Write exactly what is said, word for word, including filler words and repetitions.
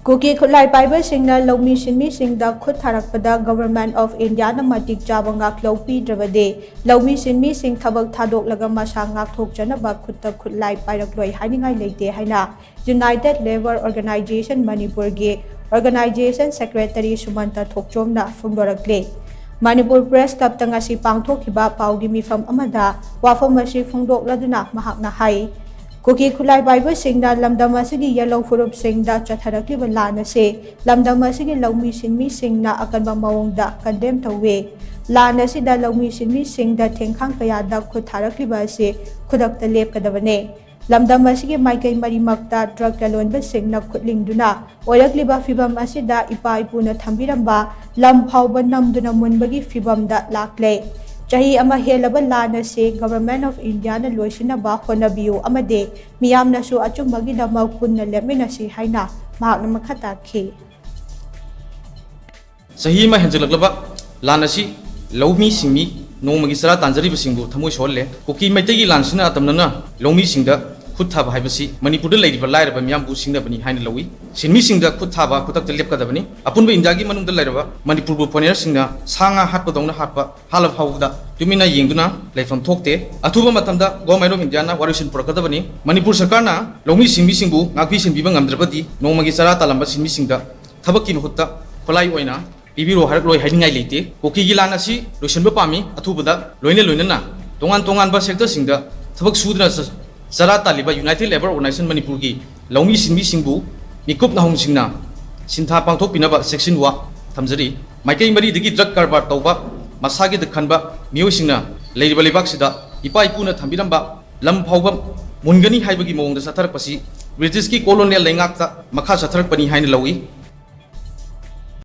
ꯀꯨꯀꯤ ꯈꯨꯠꯂꯥꯏ ꯄꯥꯏꯕꯁꯤꯡꯅ ꯂꯧꯃꯤ ꯁꯤꯟꯃꯤꯁꯤꯡꯗ ꯈꯨꯠ ꯊꯥꯔꯛꯄꯗ Government of Indiaꯅ ꯃꯇꯤꯛ ꯆꯥꯕ ꯉꯥꯛꯂꯧ ꯄꯤꯗ꯭ꯔꯕꯗꯤ ꯂꯧꯃꯤ ꯁꯤꯟꯃꯤꯁꯤꯡ ꯊꯕꯛ ꯊꯥꯗꯣꯛꯂꯒ ꯃꯁꯥ ꯉꯥꯛꯊꯣꯛꯆꯅꯕ ꯈꯨꯠꯇ ꯈꯨꯠꯂꯥꯏ ꯄꯥꯏꯔꯛꯂꯣꯏ ꯍꯥꯏꯅꯤꯡꯉꯥꯏ ꯂꯩꯇꯦ ꯍꯥꯏꯅ United Labour Organisation ꯃꯅꯤꯄꯨꯔꯒꯤ Organisation Secretary ꯁꯨꯃꯟꯇ ꯊꯣꯛꯆꯣꯝꯅ ꯐꯣꯡꯗꯣꯔꯛꯂꯤ꯫ ꯃꯅꯤꯄꯨꯔ Press Clubꯇ ꯉꯁꯤ ꯄꯥꯡꯊꯣꯛꯈꯤꯕ ꯄꯥꯎꯒꯤ ꯃꯤꯐꯝ ꯑꯃꯗ ꯋꯥꯐꯝ ꯑꯁꯤ ꯐꯣꯡꯗꯣꯛꯂꯗꯨꯅ ꯃꯍꯥꯛꯅ ꯍꯥꯏ, ꯀꯨꯀꯤ ꯈꯨꯠꯂꯥꯏ ꯄꯥꯏꯕꯁꯤꯡꯅ ꯂꯝꯗꯝ ꯑꯁꯤꯒꯤ ꯌꯦꯜꯍꯧ ꯐꯨꯔꯨꯞꯁꯤꯡꯗ ꯆꯠꯊꯔꯛꯂꯤꯕ ꯂꯥꯟ ꯑꯁꯤ ꯂꯝꯗꯝ ꯑꯁꯤꯒꯤ ꯂꯧꯃꯤ ꯁꯤꯟꯃꯤꯁꯤꯡꯅ ꯑꯀꯟꯕ ꯃꯑꯣꯡꯗ condemn ꯇꯧꯏ꯫ ꯂꯥꯟ ꯑꯁꯤꯗ ꯂꯧꯃꯤ ꯁꯤꯟꯃꯤꯁꯤꯡꯗ ꯊꯦꯡꯈꯥꯡ ꯀꯌꯥꯗ ꯈꯨꯠ ꯊꯥꯔꯛꯂꯤꯕ ꯑꯁꯤ ꯈꯨꯗꯛꯇ ꯂꯦꯞꯀꯗꯕꯅꯤ꯫ ꯂꯝꯗꯝ ꯑꯁꯤꯒꯤ ꯃꯥꯏꯀꯩ ꯃꯔꯤꯃꯛꯇ drug ꯂꯂꯣꯟꯕꯁꯤꯡꯅ ꯈꯨꯠꯂꯤꯡꯗꯨꯅ ꯑꯣꯏꯔꯛꯂꯤꯕ ꯐꯤꯚꯝ ꯑꯁꯤꯗ ꯏꯄꯥ ꯏꯄꯨꯅ ꯊꯝꯕꯤꯔꯝꯕ ꯂꯝ ꯐꯥꯎꯕ ꯅꯝꯗꯨꯅ ꯃꯨꯟꯕꯒꯤ ꯐꯤꯚꯝꯗ ꯂꯥꯛꯂꯦ꯫ ꯆꯍꯤ ꯑꯃ ꯍꯦꯜꯂꯕ ꯂꯥꯟ ꯑꯁꯤ Government of Indiaꯅ ꯂꯣꯏꯁꯤꯟꯅꯕ ꯍꯣꯠꯅꯕꯤꯌꯨ ꯑꯃꯗꯤ ꯃꯤꯌꯥꯝꯅꯁꯨ ꯑꯆꯨꯝꯕꯒꯤꯗꯃꯛ ꯄꯨꯟꯅ ꯂꯦꯞꯃꯤꯟꯅꯁꯤ ꯍꯥꯏꯅ ꯃꯍꯥꯛꯅ ꯃꯈꯥ ꯇꯥꯈꯤ꯫ ꯆꯍꯤ ꯑꯃ ꯍꯦꯟꯖꯜꯂꯛꯂꯕ ꯂꯥꯟ ꯑꯁꯤ ꯂꯧꯃꯤ ꯁꯤꯟꯃꯤ ꯅꯣꯡꯃꯒꯤ ꯆꯔꯥ ꯇꯥꯟꯖꯔꯤꯕꯁꯤꯡꯕꯨ ꯊꯃꯣꯏ ꯁꯣꯛꯍꯜꯂꯦ꯫ ꯀꯨꯀꯤ ꯃꯩꯇꯩꯒꯤ ꯂꯥꯟꯁꯤꯅ ꯑꯇꯝꯅꯅ ꯂꯧꯃꯤꯁꯤꯡꯗ ꯈꯨꯠ ꯊꯥꯕ ꯍꯥꯏꯕꯁꯤ ꯃꯅꯤꯄꯨꯔꯗ ꯂꯩꯔꯤꯕ ꯂꯥꯏꯔꯕ ꯃꯤꯌꯥꯝꯕꯨ ꯁꯤꯡꯅꯕꯅꯤ ꯍꯥꯏꯅ ꯂꯧꯏ꯫ ꯁꯤꯟꯃꯤꯁꯤꯡꯗ ꯈꯨꯠ ꯊꯥꯕ ꯈꯨꯗꯛꯇ ꯂꯦꯞꯀꯗꯕꯅꯤ꯫ ꯑꯄꯨꯟꯕ ꯏꯟꯗꯤꯌꯥꯒꯤ ꯃꯅꯨꯡꯗ ꯂꯩꯔꯕ ꯃꯅꯤꯄꯨꯔꯕꯨ foreignerꯁꯤꯡꯅ ꯁꯥ ꯉꯥ ꯍꯥꯠꯄꯗꯧꯅ ꯍꯥꯠꯄ ꯍꯥꯠꯂ ꯐꯥꯎꯕꯗ ꯇꯨꯃꯤꯟꯅ ꯌꯦꯡꯗꯨꯅ ꯂꯩꯐꯝ ꯊꯣꯛꯇꯦ꯫ ꯑꯊꯨꯕ ꯃꯇꯝꯗ Government of Indiaꯅ ꯋꯥꯔꯣꯏꯁꯤꯟ ꯄꯨꯔꯛꯀꯗꯕꯅꯤ꯫ ꯃꯅꯤꯄꯨꯔ ꯁꯔꯀꯥꯔꯅ ꯂꯧꯃꯤ ꯁꯤꯟꯃꯤꯁꯤꯡꯕꯨ ꯉꯥꯛꯄꯤ ꯁꯦꯟꯕꯤꯕ ꯉꯝꯗ꯭ꯔꯕꯗꯤ ꯅꯣꯡꯃꯒꯤ ꯆꯔꯥ ꯇꯥꯜꯂꯝꯕ ꯁꯤꯟꯃꯤꯁꯤꯡꯗ ꯊꯕꯛꯀꯤ ꯃꯍꯨꯠꯇ ꯈꯨꯠꯂꯥꯏ ꯑꯣꯏꯅ ꯄꯤꯕꯤꯔꯣ ꯍꯥꯏꯔꯛꯂꯣꯏ ꯍꯥꯏꯅꯤꯡꯉꯥꯏ ꯂꯩꯇꯦ꯫ ꯀꯨꯀꯤꯒꯤ ꯂꯥꯟ ꯑꯁꯤ ꯂꯣꯏꯁꯤꯟꯕ ꯄꯥꯝꯃꯤ꯫ ꯑꯊꯨꯕꯗ ꯂꯣꯏꯅ ꯂꯣꯏꯅꯅ ꯇꯣꯉꯥꯟ ꯇꯣꯉꯥꯟꯕ sectorꯁꯤꯡꯗ ꯊꯕꯛ ꯁꯨꯗꯨꯅ ꯆ-, ꯆꯔꯥ ꯇꯥꯜꯂꯤꯕ United Labour Organisation ꯃꯅꯤꯄꯨꯔꯒꯤ ꯂꯧꯃꯤ ꯁꯤꯟꯃꯤꯁꯤꯡꯕꯨ ꯃꯤꯀꯨꯞ ꯅꯍꯨꯝꯁꯤꯡꯅ ꯁꯤꯟꯊꯥ ꯄꯥꯡꯊꯣꯛꯄꯤꯅꯕ ꯆꯦꯛꯁꯤꯟꯋꯥ ꯊꯝꯖꯔꯤ꯫ ꯃꯥꯏꯀꯩ ꯃꯔꯤꯗꯒꯤ drug ꯀꯔꯕꯥꯔ ꯇꯧꯕ, ꯃꯁꯥꯒꯤꯗ ꯈꯟꯕ ꯃꯤꯑꯣꯏꯁꯤꯡꯅ ꯂꯩꯔꯤꯕ ꯂꯩꯕꯥꯛꯁꯤꯗ ꯏꯄꯥ ꯏꯄꯨꯅ ꯊꯝꯕꯤꯔꯝꯕ ꯂꯝ ꯐꯥꯎꯕ ꯃꯨꯟꯒꯅꯤ ꯍꯥꯏꯕꯒꯤ ꯃꯑꯣꯡꯗ ꯆꯠꯊꯔꯛꯄꯁꯤ Britishꯀꯤ colonial ꯂꯩꯉꯥꯛꯇ ꯃꯈꯥ ꯆꯠꯊꯔꯛꯄꯅꯤ ꯍꯥꯏꯅ ꯂꯧꯏ꯫